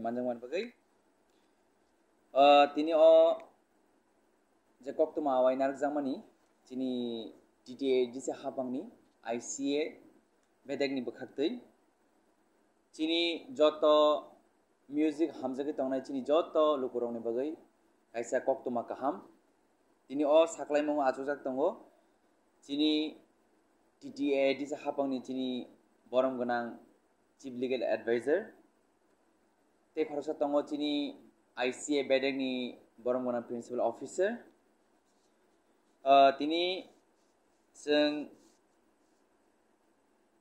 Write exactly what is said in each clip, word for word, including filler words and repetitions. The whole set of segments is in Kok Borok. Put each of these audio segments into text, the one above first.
Manjakmani bagwi, ah, tini o je koktwma awai narwkjakmani chini T T A D C hapangni I C A bedekni bwkhaktwi chini joto music hamjagwi tongnai chini joto lukurokni bagwi kaisa koktwma kaham. Tini o saklaimung achukjak tongo chini T T A D C hapangni chini borom gwnang Chief Legal Advisor. Tei khoroksa tongo chini I C A bedekni borom gwnang Principal Officer. Ah, tini chwng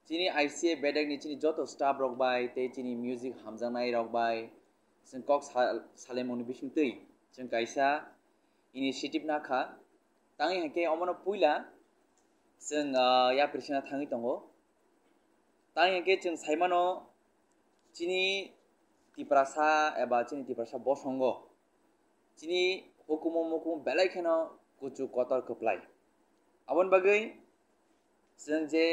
chini I C A bedekni chini joto staff rok bai tei chini music hamjaknai rok bai chwng kok sa-, salaimungni bisingtwi chwng kaisa initiative nakha. Tangwi hwnkhe omono puila chwng, ah, yapri sena thangwi tongo. Tangwi hwnkhe chwng saimano chini Tiprasa eba chini Tiprasa bosongo chini hukumu mukumu belai kheno kuchuk kotor kwplai. Aboni bagwi chwng je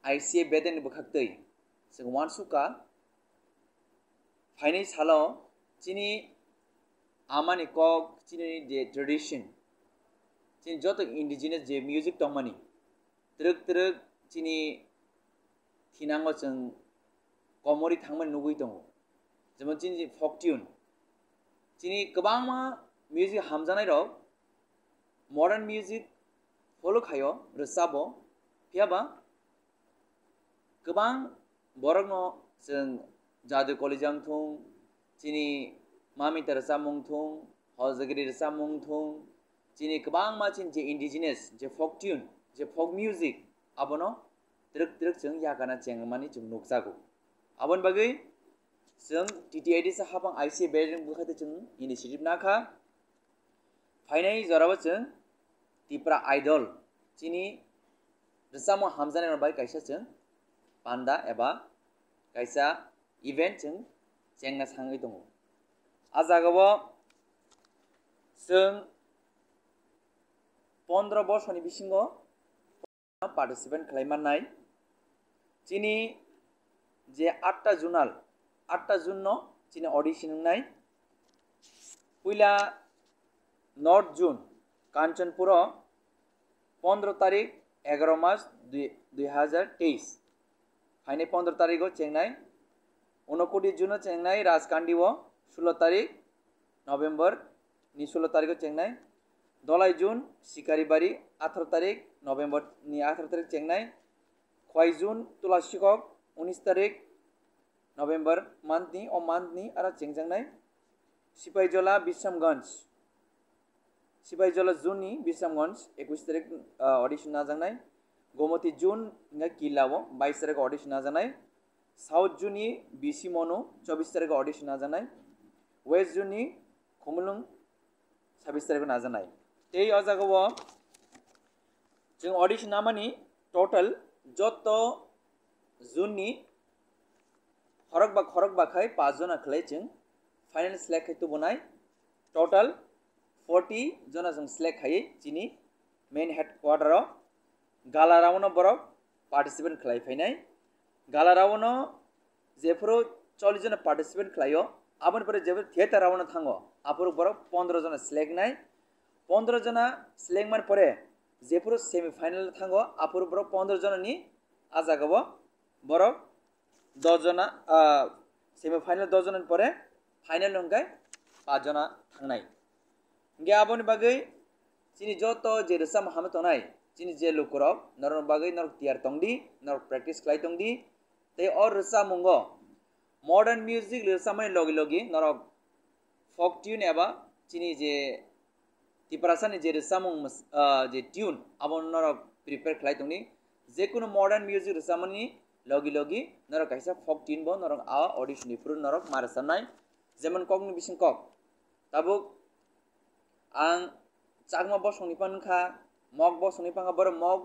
I C A bedekni bwkhaktwi chwng uansukha phainai salo chini amani kok, chini je tradition, chini joto indigenous je music tongmani, twrwk twrwk chini thinango chwng komorwi thangmani nugwi tongo, jemon chini folk tune. Chini kwbangma music hamjaknairok modern music follow khaio, rwchabo, phiyaba kwbang borokno chwng Jadu Kolija wngthung, chini Mamita rwchapmung wngthung, Hojagiri rwchapmung wngthung, chini kwbangma chini je indigenous, je folk tune, je folk music, abono twrwk twrwk chwng yakana chengmani chwng nukjago. Aboni bagwi chwng T T A D C hapang I C A bedekni bwkhaktwi chwng initiative nakha. Phainai jorao chwng Tipra Idol chini rwchapmung hamjaknairok bai kaisa chwng panda eba kaisa event chwng chengna sangwi tongo. A jagao chwng pondro borsoni bisingo participant khlai mannai. Chini je atta zonal, atta zone no chini audition wngnai. Puila North Zone, Kanchanpuro, pondro tarik, egaro mas, dui, dui hajar teis. Phainai pondro tarigo chengnai. Unokoti Zone o chengnai Rajkandi o, sulo tarik, November ni sulo tarigo chengnai. Dolai Zone, Sikaribari, atharo tarik, November ni atharo tarik chengnai. Khwai Zone, Tulasikok, unis tarik, November month ni, o month ni aro chengjaknai. Sipaijola, Bisramganj, Sipaijola Zone ni Bisramganj, ekwis tarik, ah, audition najaknai. Gomoti Zone hingke Killa o bais tarik audition najaknai. South Zone ni B C Monu, chobis tarik audition najaknai. West Zone ni Khumulwng, sabis tarik najaknai. Tei o jaga o chwng audition namani total joto zone ni khorokba khorokba khai paanch jona khlai chwng final select khai tubunai. Total forty jona chwng select khaiwi chini main headquarter o gala round o borok participant khlai phainai. Gala round o jephuru chollish jona participant khlaio, aboni pore jephuru theater round o thango, aphuru borok pondro jona select nai. Pondro jona select mani pore jephuru semi final o thango, aphuru borok pondro jona ni a jaga o borok dos jona, ah, semi final dos jona ni pore final hwnkhe paanch jona thangnai. Hingke aboni bagwi chini joto je rwchapmung hamwi tongnai, chini je lukurok, norokni bagwi norok tiyar tongdi, norok practice khlai tongdi. Tei o rwchapmungo modern music rwchapmani logi logi norok folk tune eba chini je Tiprasani je rwchapmung mws-, ah, je tune, abono norok prepare khlai tongdi. Jekunu modern music rwchapmani logi logi norok kaisa folk tune bo norok a audition ni phuru norok ma rwchapnai. Jemon kokni bising kok. Tabuk ang Chakma bosongni phano wngkha, Mok bosongni phano wngkha, borok Mok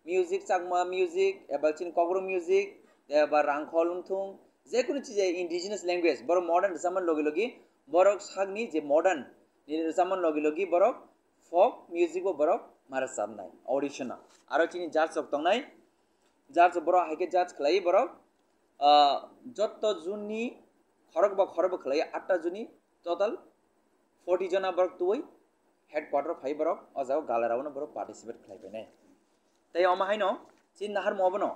music, Chakma music, eba chini Kokborok music, eba Rangkhol wngthung, jekunu chija indigenous language, borok modern rwchapmani logi logi, borok sakni je modern ni rwchapmani logi logi, borok folk music bo borok ma rwchapnai, audition o. Aro chini judge rok tongnai, judge rok borok hai khe judge khlai borok, ah, jotto zone ni khorok ba khorok bo khlai atta joni, total forty jona borok twi headquarter phai borok o jaga gala round o borok participate khlai painai. Tei omo haino chini naharmo obono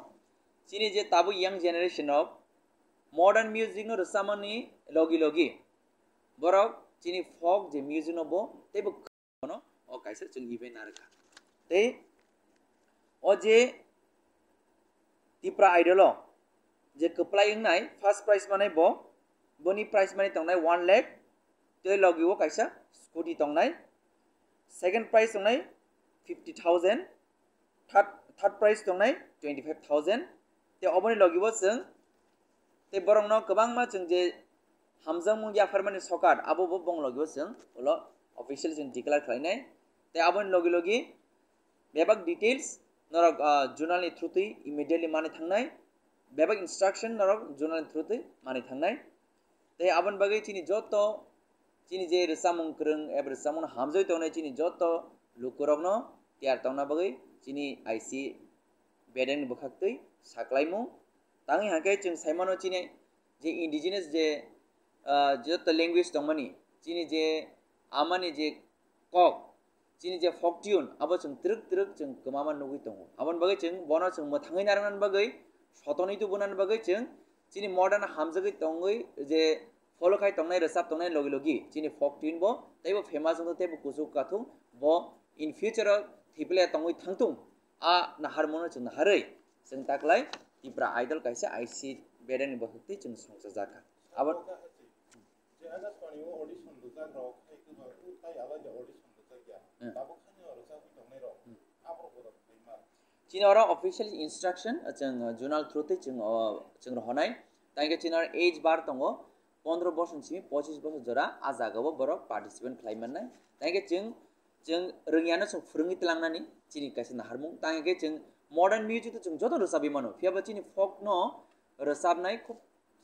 chini je tabuk young generation of modern music no rwchapmani logi logi borok chini folk je music no bo teibo no o kaisa chwng event narwkha. Tei o je Tipra Idol o je kwplai wngnai first prize manai bo, boni prize money tongnai one lakh, tei logi o kaisa scooty tongnai, second prize tongnai fifty thousand, third, third prize tongnai twenty five thousand. Tei oboni logi o chwng tei borokno kwbangma chwng je hamjakmung yapharmani sokar abo bo bong logi o chwng ulo official chwng declare khlainai. Tei aboni logi logi bebak details norok, ah, journal ni through twi immediately mani thangnai, bebak instruction norok journal ni through twi mani thangnai. Tei aboni bagwi chini joto chini je rwchapmung kwrwng eba rwchapmung hamjagwi tongnai chini joto lukurokno tiyar tongna bagwi chini I C bedeng ni bwkhak twi saklaimung. Tangwi hwnkhe chwng saimano chini je indigenous je, ah, joto language tongmani, chini je amani je kok, chini je folk tune, abo chwng twrwk twrwk chwng kwmama nugwi tongo. Aboni bagwi chwng bono chwng mwthangwi narwknani bagwi, sotonwi tubunani bagwi chwng chini modern hamjagwi tongwi je follow khai tongnai, rwchap tongnai logi logi chini folk tune bo teibo famous wngthung, teibo kuchuk kathung, bo in future o thwiphila tongwi thangthung. A naharmano chwng naharwi chwng taklai Tipra Idol kaisa I C bedeng ni bwkhak twi chwng songchajakha. Abo Je Akashbani o audition rwjak rok hai kwbang tei alai da audition rwjak ya. Hmm. Tabuk haino rwjagwi tongnai rok. Hmm. Abo rok bodo khlaima. Chini oro official instruction, uh, chwng, uh, journal through twi chwng, uh, chwng rohonai. Tangkhe chini oro age bar tongo, pondro bosor simi pochis bosor jora, a jaga o borok participant khlai mannai. Tangkhe chwng, chwng rwngyano chwng phwrwngwi tlangnani chini kaisa naharmung. Tangkhe chwng modern music to chwng joto rwchabwi mano. Phiya ba chini folk no rwchabnai khub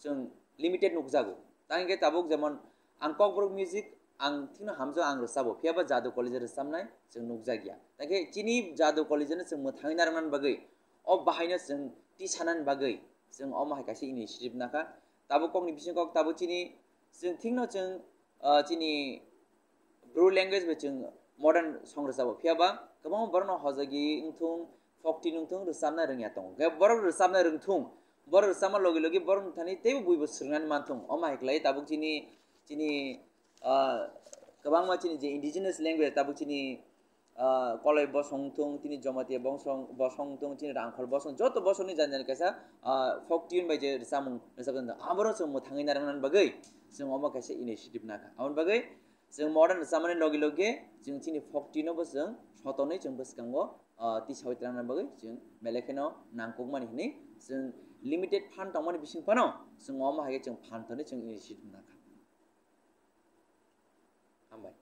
chwng limited nukjago. Tang hwnkhe tabuk jemon ang Kokborok music ang thikno hamjao, ang rwchabo, phiya ba Jadu College rwchabnai chwng nukjakya. Tang khe chini Jadu College no chwng mwthangwi narwknani bagwi, o bahaino chwng tisanani bagwi chwng omo hai kaisa initiative nakha. Tabuk kokni bisingkok tabuk chini chwng thikno chwng, ah, chini Bru language bai chwng modern song rwchabo, phiya ba kwbangma borokno hojagwi wngthung, folk tune wngthung, rwchabna rwngya tongo. Hwnkhe borok rwchabna rwngthung, borok rwchabma logi logi borokni thani teibo buibo swrwngnani manthung. Omo hai khlai tabuk chini, chini, ah, kwbangma chini je indigenous language tabuk chini, ah, Koloi bosong wngthung, chini Jamatia bosong, bosong wngthung, chini Rangkhol bosong, joto bosongni jani jani kaisa, ah, folk tune bai je rwchapmung rwchapjak, aborok chwng mwthangwi narwknani bagwi chwng omo kaisa initiative nakha. Aboni bagwi chwng modern rwchapmani logi logi chwng chini folk tune no bo chwng sotonwi chwng bwskango, ah, tisawi tlangnani bagwi chwng belai kheno nangkukmani hinwi chwng limited fund tongmani bising phano chwng omo hai khe chwng fund thani chwng initiative nakha. Hambai.